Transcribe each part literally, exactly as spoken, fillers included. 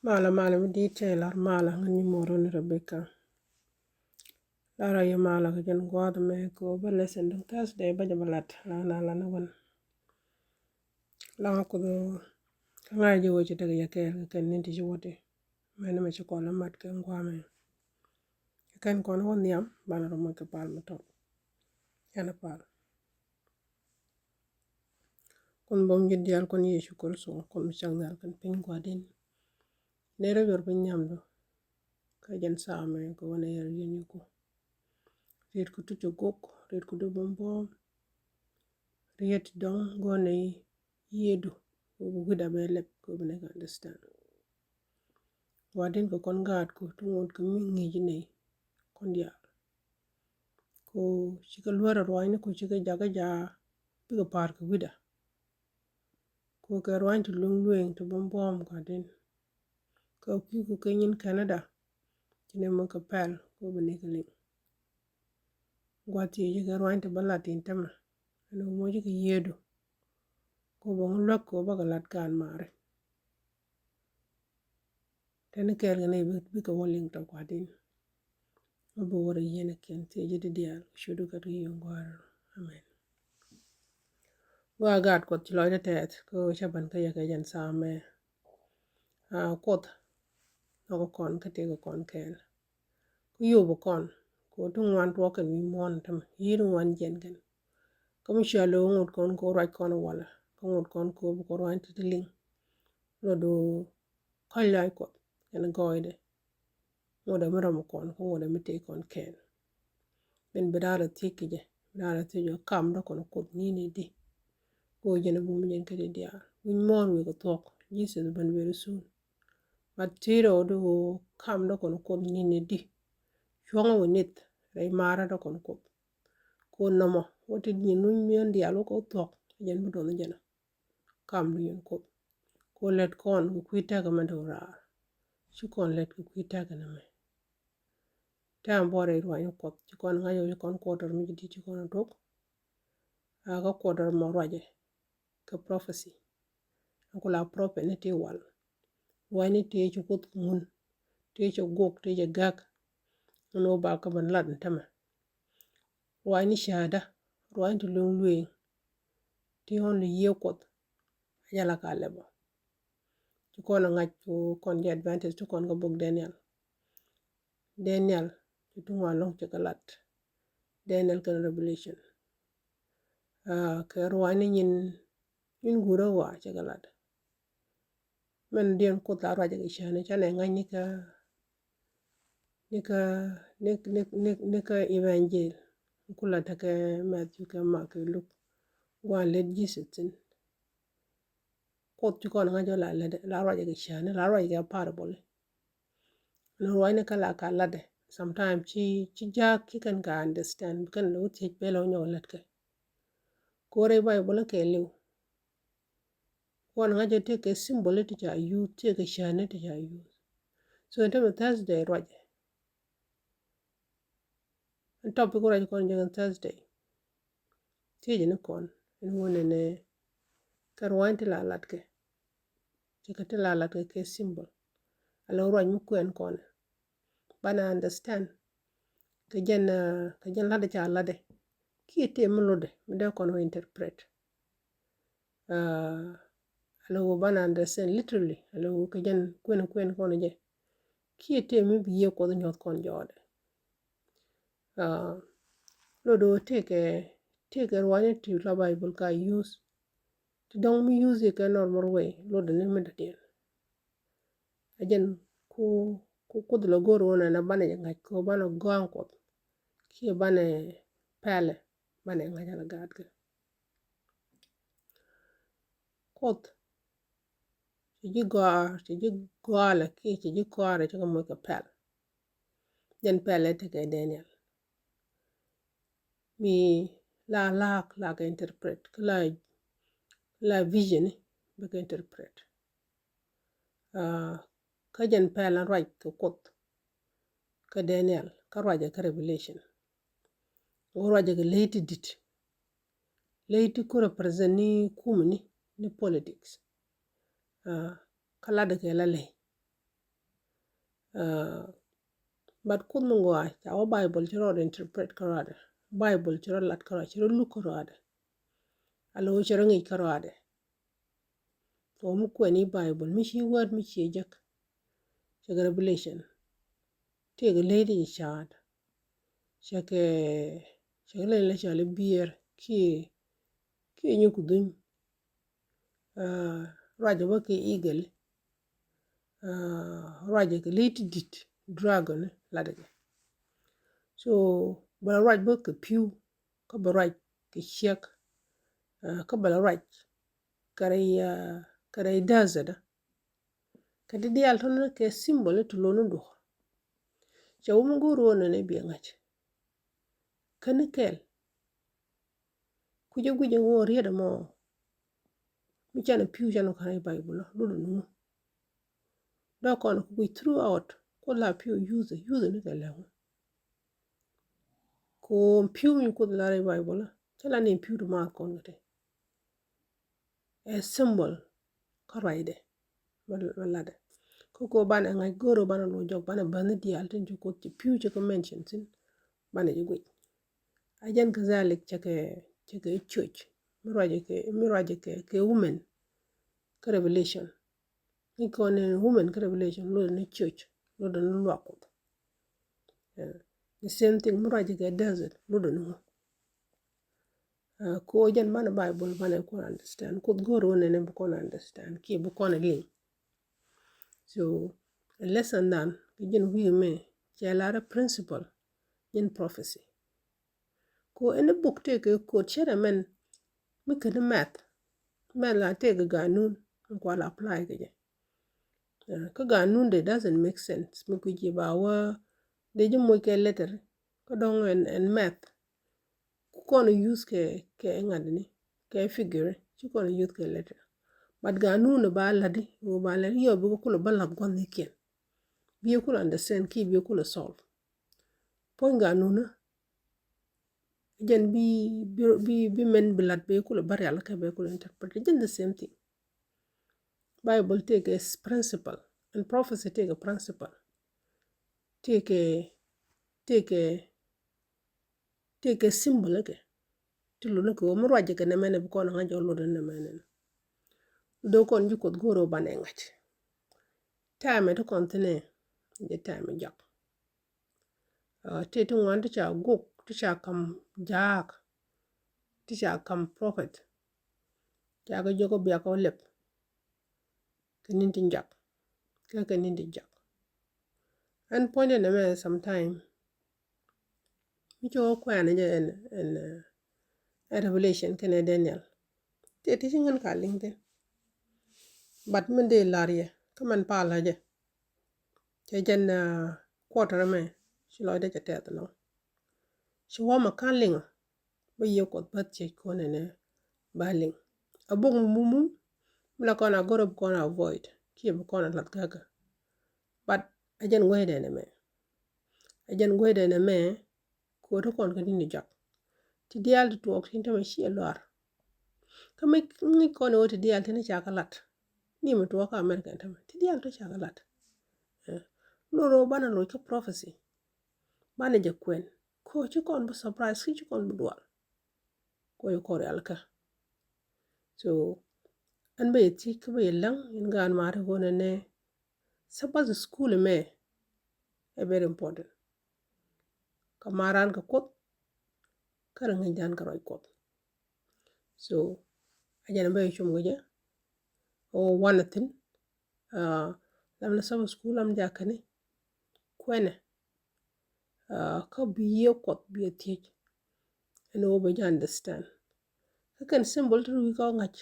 Malä, malä mi di̱i̱t cɛ lar malä ŋän nyi morun Rebecca. Lar a yɛ malä kɛ jɛn gua̱a̱th mɛ kɛ wä bä lesson duŋ Thursday bä jɛ bä lat la na la na wän. Laŋä Kuoth kä ŋa̱c jɛ wä ci tek yɛ kɛɛl kɛ kɛn ni ti ci wä ti. Mɛn mɛ ci kɔn la mat kɛ gua̱a̱th mɛ. Kɛ kɛn kɔn wä nhiam banɛ rɔ moc kɛ pal mi tɔt. Yɛn a pal. Kuoth bum ji̱ diaal Kuɔn Yecu Kritho, Kuoth mi cak nhial kɛn piny gua̱di̱n. Nɛy rɔ yuɔr piny nhiamdu. Kä jɛn thaamɛ kɛ wä nɛ yɛr yieny iku. Riet ku tuc a gok, riet ku dee bum buɔ̱ɔ̱m. Riet dɔ̱ŋ gɔnɛ yiëëdu kɛ bi wi̱da bɛ lɛp kɛ bi nɛ kɛ understand. Gua̱di̱n kɛ kɔn gaatku ti ŋot kɛ mi ŋi̱i̱c nɛy kɔn diaal. Ko cikɛ luäär a ruaacni ko cikɛ jakä jaa bikɛ pa̱a̱r kɛ wi̱da. Ko kɛ ruaacni ti lueŋ lueŋ ti bum buɔ̱ɔ̱m gua̱di̱n. Kɛ kui̱ ko kɛ nyin Canada ci nɛ mɔ kɛ pɛl ko bi ni kɛ liŋ. Gua̱th thiec kɛ ruaacni ti bä lat in tämɛ ɛn wä mɔ cikɛ yiëëdu. Ko bä ŋu luäk ko bä kɛ lat gaan maari. Tɛn kɛɛl kɛ nɛy bikɛ wä liŋ tɔ gua̱di̱n. Wä bi wä rɛ yieen kiɛn thiec ji̱ di diaal kɛ cudu kɛ ti yieen gua̱a̱r. Amen. Gua gaat Kuɔth ci lɔcdä tɛth kä ca ban kä yɛ kɛ jɛn thaamɛ. A Kuoth nhɔk kɔn kä tëk kɔn kɛɛl. Kä yop kɔn ko ti ŋuan tuɔk kɛn wi̱i̱ muɔ̱ɔ̱n tämɛ yi̱i̱r ŋuan jiɛn kɛn. Kä mi cia lo̱o̱ ŋot kɔn ko ruac kɔn walɛ kä ŋot kɔn ko bi kɔ ruac ti ti liŋ. Lɔ do̱o̱ kɔc lac Kuɔth kɛn gɔɔydɛ. Ŋot ɛmɛ rɔm kɔn kä ŋot ɛmɛ tëë kɔn kɛɛl. Min bi da̱a̱r a thiec kɛ jɛ bi da̱a̱r a thiec jɛ kam dɔ kɔn Kuoth ni ni di. Ko jɛn a bum jɛn kä di diaal wi̱ny muɔ̱ɔ̱n wek a thuɔk Jesus ben very soon. But thiec rɔ di ɣöö kam dɔ kɔn Kuoth ni ni di. Cuɔ̱ŋ wä nith rɛy maarä dɔ kɔn Kuoth. Ko nɔmɔ wä ti nyin nuny miɛn diaal wä kɛ wä thuɔk jɛn bi duɔth jɛn a. Kam di yun Kuoth. Ko lɛt kɔn kɛ kui̱ tɛk mɛ dɔw raar. Ci kɔn lɛt kɛ kui̱ tɛk nɛ mɛ. Tɛm buɔrɛ ruany Kuɔth ci kɔn ŋa̱c wä ci kɔn quarter mi ci di̱t ci kɔn a tok. A kä quarter mɔ ruacɛ kɛ prophecy. Ku la prophet ni ti wal. Ruac ni ti ci Kuoth ŋun ti ci gok ti ci gak. Ni wä ba kä ben lat ni tämɛ. Ruac ni cäätdä ruac ni ti lueŋ lueŋ. Ti only yiëë Kuɔth. A jala ka lɛbä. Ci kɔn a ŋa̱c ku kɔn jɛ advantage ti kɔn kä bok Daniel. Daniel ci tuŋ a lɔŋ ci kɛ lat. Daniel kɛn Revelation. Aa kɛ ruac ni nyin nyin guurä wa ci kɛ lat. Mɛn diɛn Kuoth la ruacɛ kɛ cäätni canɛ ŋa̱c ni kä ni kä ni ni ni ni kä evangel. Kula tekɛ Matthew kɛ Mark kɛ Luke. Guan lät Jesus thin. Kuoth ci kɔn ŋa̱c jɔ la lät la ruacɛ kɛ cäätni la ruacɛ kɛ parable. Ni ruacni kä la ka latdɛ. Sometimes ci ci jaak ci kɛn ka understand bi kɛn lɛ wä thiec bɛ lɛ wä nyɔk lät kɛ. Kore Bible kɛ liw. Kuɔn ŋa̱c jɛ tekɛ symbol ti ca use tekɛ cäätni ti ca use. So in tämɛ Thursday ruacɛ. Ɛn topic ruac kɔn jɛ kɛn Thursday. Thiecɛ ni kɔn ɛn wunɛ nɛ kɛ ruany ti la latkɛ. Cɛ kɛ ti la latkɛ kɛ symbol. Ala ruac mi kuɛn kɔn. Banɛ understand kɛ jɛn kɛ jɛn latdɛ ca latdɛ. Kiɛ tëë mi lotdɛ mi dee kɔn wä interpret. Ala wä banɛ understand literally ala wä kɛ jɛn kuɛn kuɛn kɔn jɛ. Kiɛ tëë mi bi yiëë Kuɔth nyuɔth kɔn jɔɔdɛ. Lotdɛ wä tëëkɛ tëëkɛ ruanyä ti la Bible ka use. Ti dɔ̱ŋ mi use kɛ normal way lotdɛ ni mi dɔ̱diɛn. A jɛn ku ku Kuoth lɛ go̱o̱r wä nɛn a banɛ jɛ ŋa̱c kɛ wä banɛ gɔ̱a̱ŋ Kuɔth. Kiɛ banɛ pɛlɛ banɛ ŋa̱c ala gaatkɛ. Kuoth ci ji̱ gɔaa ci ji̱ gɔaalɛ kiɛ ci ji̱ kɔaarɛ ci kɛ moc kɛ pɛl. Jɛn pɛlɛ tekɛ Daniel. Mi la laak la kɛ interpret kä la la vision bɛ kɛ interpret. Kä jɛn pɛl an ruac kɛ Kuoth kä Daniel kä ruacɛ kä Revelation. Wä ruacɛ kɛ ley ti dit ley ti ku represent ni kumɛ ni ni politics. Kä latdɛ kɛ la ley. But Kuoth mi gɔaa ca wä Bible ci rɔ interpret kärɔadɛ. Bible ci rɔ lat kärɔadɛ, ci rɔ luk kärɔadɛ. Alo ci rɔ ŋic kärɔadɛ. Kɛ wä mi kuɛn i̱ Bible mi ci word mi ci jek. Cɛ kɛ Revelation. Tëëkɛ ley ti ci caat. Cɛ kɛ, cɛ kɛ ley la cɔal i̱ bear kiɛ, kiɛ nyuku dhuny. Ruacɛ bä kɛ eagle. Ruacɛ kɛ ley ti dit, dragon latdɛ kɛ. So bɛ la ruac bä kɛ pi̱w, kä bɛ ruac kɛ ciek, kä bɛ la ruac kɛ rɛy, kɛ rɛy desert. Kɛ ti diaal tɔnä kɛ symbol ti lon ni duɔ̱ɔ̱r. Cɛ wä mi go̱o̱r wä nɛnɛ biɛ ŋa̱c. Kä ni kɛl. Kui̱cä gui̱cä ŋuɔ riet ɛmɔ. Mi canɛ pi̱w canɛ kɔn rɛy Bible lotdɛ ni ŋu. Dɔ̱k kɔn kɛ guic throughout. Kuoth la pi̱w use, use ni kɛ lɛ ŋu. Kɛ ɣöö pi̱w mi Kuoth la rɛy Bible cä la ni pi̱w ti maath kɔn kɛ ti. Ɛ symbol kä ruacdɛ. Mɛ latdɛ kä kɛ ɣöö banɛ ŋa̱c go̱o̱r ɣöö banɛ luɔc jɔk, banɛ bäth ni diaal tin ci Kuoth ci pi̱w ci kɛ mention thi̱n. Banɛ ji̱ guic. A jɛn kɛ dhalik cɛ kɛ, cɛ kɛ church mi ruacɛ kɛ, mi ruacɛ kɛ, kɛ women kä Revelation. Ni kɔn ni women kä Revelation lotdɛ ni church, lotdɛ ni luak Kuoth. The same thing mi ruacɛ kɛ desert lotdɛ ni ŋu. Kɛ ɣöö jɛn banɛ Bible banɛ kɔn understand. Kuoth go̱o̱r wä nɛnɛ bi kɔn understand kiɛ bi kɔn liŋ. So lesson dan kɛ jɛn wi̱i̱ mɛ cɛ lar principle jɛn prophecy. Kɛ ɣöö ɛn i̱ buk tëëkɛ code cɛ rɛ mɛn mi kɛn i̱ math. Math la tëëkɛ ganun in kual apply kɛ jɛ. Kä ganun de doesn't make sense mi kui̱ ji̱ ba wä dee ji̱ moc kɛ letter. Kä dɔ̱ŋ ɛn, ɛn math ku kɔn use kɛ, kɛ ŋa̱t ni kɛ figure ci kɔn use kɛ letter. But ganun ba la̱t di wä ba la̱t yɔ bi kɛ kulɛ ba la̱t gua̱n ni kiɛn. Bi kɛ kulɛ understand ki bi kɛ kulɛ solve. Puɔ̱ny ganun jɛn bi, bi, bi, bi mɛn bi la̱t bɛ kulɛ bä rial kɛ bɛ kulɛ interpret. Jɛn the same thing. Bible tëëkɛ principle and prophecy tëëkɛ principle. Tëëkɛ, tëëkɛ, tëëkɛ symbol kɛ. Ti luni kɛ wä mi ruacɛ kɛ nɛ mɛnɛ bi kɔn ŋa̱c jɛ luni nɛ mɛnɛ. Dee kɔn ji̱ Kuoth go̱o̱r ɣöö banɛ ŋa̱c. Time ti kɔn thi̱n ɛ jɛ time jak. Ti ti ŋuan ti ca guk ti ca kam jaak ti ca kam prophet. Ca kɛ jiök ɔ biak ɔ lɛp. Kɛ ni̱n ti jak kɛ kɛ ni̱n ti jak. Ɛn puɔ̱nydɛ nɛmɛ sometime mi ci wä kuɛɛn jɛ ɛn, ɛn, ɛn Revelation kɛnɛ Daniel. Ti ti ci ŋän ka liŋ thin. But min dee lar yɛ kä mɛn pal jɛ. Cɛ jɛn quarter mɛ ci lɔcdɛ cɛ tɛth lɔŋ. Ci wä mɛ ka̱n liŋ ɔ bä yiëë Kuɔth bäth ciec kɔn ɛnɛ ba liŋ. A buk mumum mi la kɔn a gɔr a bi kɔn a avoid kiɛ bi kɔn a lath gäkä. But a jɛn guecdɛ nɛmɛ. A jɛn guecdɛ nɛmɛ. Kɛ ɣöö ti kɔn kɛ ni̱n ti jak. Ti diaal ti tuɔɔk tin tämɛ ciɛ luaar. Kä mi ŋi̱c kɔn ɛ ɣöö ti diaal tin ca kɛ lat. Ni mi tuɔɔk kä America tämɛ ti diaal ti ca kɛ lat. Lor ɣöö banɛ loc kä prophecy. Banɛ jɛ kuɛn kɛ ɣöö ci kɔn bi surprise ki ci kɔn bi dual. Kɛ ɣöö ci kɔn rial kä. So ɛn bä yɛ thiec kä bä yɛ läŋ in gaan ma̱a̱ ti ɣöö nɛnɛ Sabbath school mɛ ɛ very important. Kä ma̱a̱ raan kɛ Kuoth kä rɛ ŋäcdan kɛ ruac Kuɔth. So a jɛn bä yɛ cum kɛ jɛ ɔ wanɛ thi̱n. Lam ni Sabbath school lam jakäni kuɛnɛ. Kä bi yiëë Kuɔth bi ɛ thiec ɛn ɣöö bɛ jɛ understand. Kä kɛn symbol ti ri wi̱i̱ kä ŋa̱c.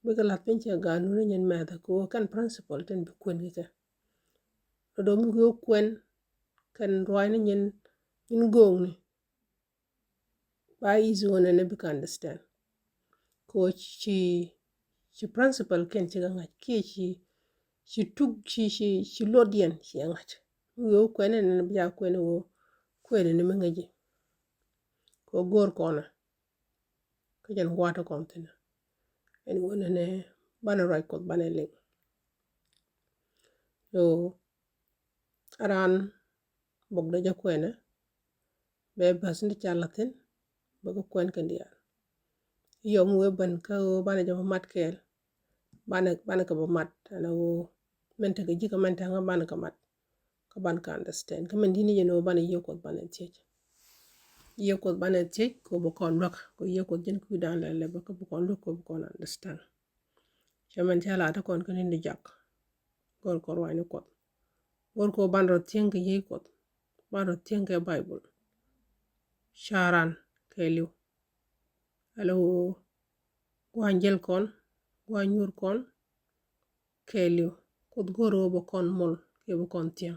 Bikɛ la̱th piny cɛ ganun ni nyin mɛth kɛ ɣöö kɛn principle tin bi kuɛn kɛ kɛ. Lɔ dɔ̱ŋ bikɛ ɣöö kuɛn kɛn ruaacni nyin, nyin go̱o̱ŋni. Ba easy ɣöö nɛnɛ bikɛ understand. Kɛ ɣöö ci, ci principle kɛn cikɛ ŋa̱c kiɛ ci, ci tuk ci, ci, ci luɔt yɛn ciɛ ŋa̱c. Mi ɣöö kuɛn nɛnɛ bi ca kuɛn ɣöö kuɛn ni mi ŋäci. Kɛ ɣöö go̱o̱r kɔnɛ. Kä jɛn gua̱a̱th ti kɔn thi̱n ɛn ɣöö nɛnɛ banɛ ruac Kuɔth banɛ liŋ. So Aran bok dee jɛ kuɛnɛ bɛ bäth ni ca la̱thin bɛ kɛ kuɛn kɛn diaal. Yɔm wee ben kä ɣöö banɛ jɛ bä mat kɛɛl. Banɛ, banɛ kɛ bä mat ɛn ɣöö mɛn tekɛ ji̱ kɛ mɛn tɛŋä banɛ kɛ mat. Kä banɛ kɛ understand kä mɛn di̱t ni jɛ ni ɣöö banɛ yiëë Kuɔth banɛ thiec. Yiëë Kuɔth banɛ thiec kɛ ɣöö bɛ kɔn luäk kɛ ɣöö yiëë Kuɔth ji̱n kui̱dan lɛ lɛ bɛ kä bɛ kɔn luäk kɛ ɣöö bɛ kɔn understand. Cɛ mɛn cɛ lat kɔn kä ni̱n di jak. Gör kɔn ruaacni Kuɔth. Gör kɛ ɣöö ban rɔ thiäŋ kɛ yiëë Kuɔth. Ban rɔ thiäŋ kɛ Baibol. Ca̱ran kɛɛliw. Ala ɣöö gua̱a̱ jäl kɔn, gua̱a̱ nyuur kɔn kɛɛliw. Kuoth gör ɣöö bɛ kɔn mol kiɛ bɛ kɔn thiäŋ.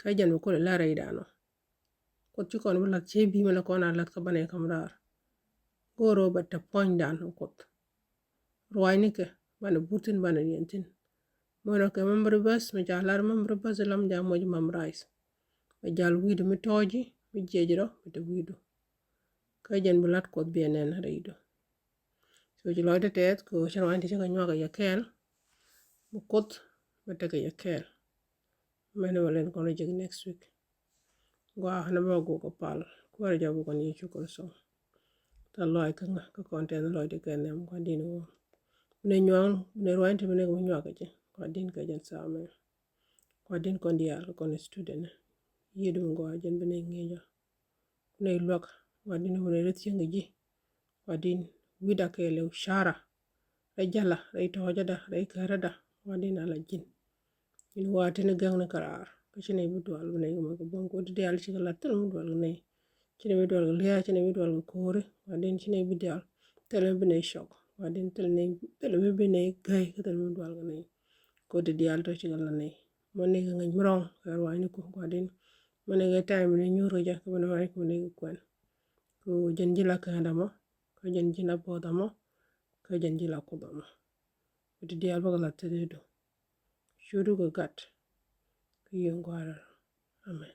Kä jɛn bɛ kulɛ la rɛydan ɔ. Kuoth ci kɔn bi la̱th cɛ bi mɛ la kɔn a la̱th kä banɛ kam raar. Gör ɣöö bɛ te puɔ̱nydan ɔ Kuoth. Ruaacnikɛ banɛ but thi̱n banɛ niɛn thi̱n. Mɔnɔ kɛ memory verse mi ca lar memory verse lam ja moc memorize. Bɛ jal wi̱i̱du mi tɔɔci mi jiɛc rɔ bɛ te wi̱i̱du. Kä jɛn bi lat Kuɔth biɛ nɛn rɛydu. So ci lɔcdä tɛth kɛ ɣöö cä ruany ti cä kɛ nyuak kɛ yɛ kɛɛl. Bi Kuoth bɛ tekɛ yɛ kɛɛl. Mɛn wä len kɔn rɔ jek next week. Gua hana bä guk kɛ pal kuäär jɔk bi kɔn Yecu Kritho. Tha lɔc kä ŋa kä kɔn tɛth lɔcdä kɛ nɛm kua din wä. Bi nɛ nyuak bi nɛ ruany ti bi nɛ kɛ bi nyuak kɛ ci kua din kɛ jɛn thaamɛ. Kua din kɔn diaal kɛ kɔn student. Yiëëdu mi gua jɛn bi nɛ ŋi̱i̱cä. Bi nɛ luäk kua din bi nɛ rɛ thiäŋ kɛ ji̱. Kua din wi̱da kɛɛliw ca̱ra. Rɛy jala rɛy tɔ̱ɔ̱cäda rɛy käräda kua din ala ji̱n. Ji̱n wa tini gäŋni käraar kä ci nɛy bi dual bi nɛy kɛ mɛ kɛ buɔ̱m kɛ wä ti diaal cikɛ lat thil mi dual kɛ nɛy. Ci nɛy bi dual kɛ lia̱a̱ ci nɛy bi dual kɛ ko̱ri kua din ci nɛy bi diaal. Thil mi bi nɛy cɔk kua din thil nɛy thil mi bi nɛy gäy kä thil mi dual kɛ nɛy. Kɛ wä ti diaal tɔ cikɛ lat nɛy. Mɔ nɛy kɛ ŋäc mi rɔ̱ŋ kɛ ruaacni ku kua din. Mɔ nɛy kɛ ta̱a̱ mi nɛy nyuur kɛ jɛ kɛ bi nɛy ruaacni ku nɛy kɛ kuɛn. Kɛ wä jɛn ji̱ la käändä mɔ kä jɛn ji̱ la bo̱o̱th amɔ kä jɛn ji̱ la Kuoth amɔ. Kɛ wä ti diaal bä kɛ lat thil idu. Cudu kɛ gat kä yieŋ gua̱a̱r. Amen.